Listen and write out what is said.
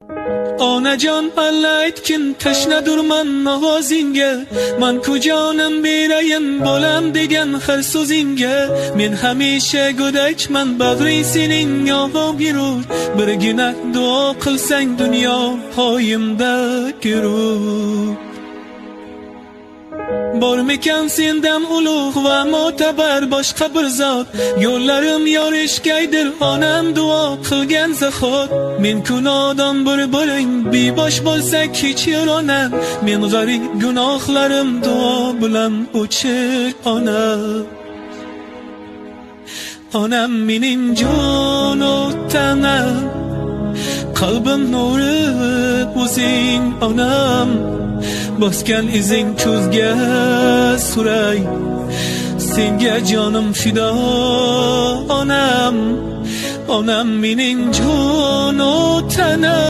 Onajon, alla aytgin, tashnadurman ovozingga. Man ku jonim berayin bolam degan har so'zingga. Men hamisha go'dakman, bag'ring sening og'ib yurur. Birgina duo qilsang, dunyo poyimda yurur. Bormikan sendan ulug' va mo'tabar boshqa bir zot? Yo'llarim yorishgaydir onam duo qilgan zahot. Men ku nodon bir bo'ling, bebosh bo'lsak hech ona. Men g'arib, gunohlarim duo bilan o'chir, ona. Onam mening jonu tanam, qalbim nuri o'zing, onam. Bosgan izing ko'zga suray, senga jonim fido, onam. Onam mening jonu tanam.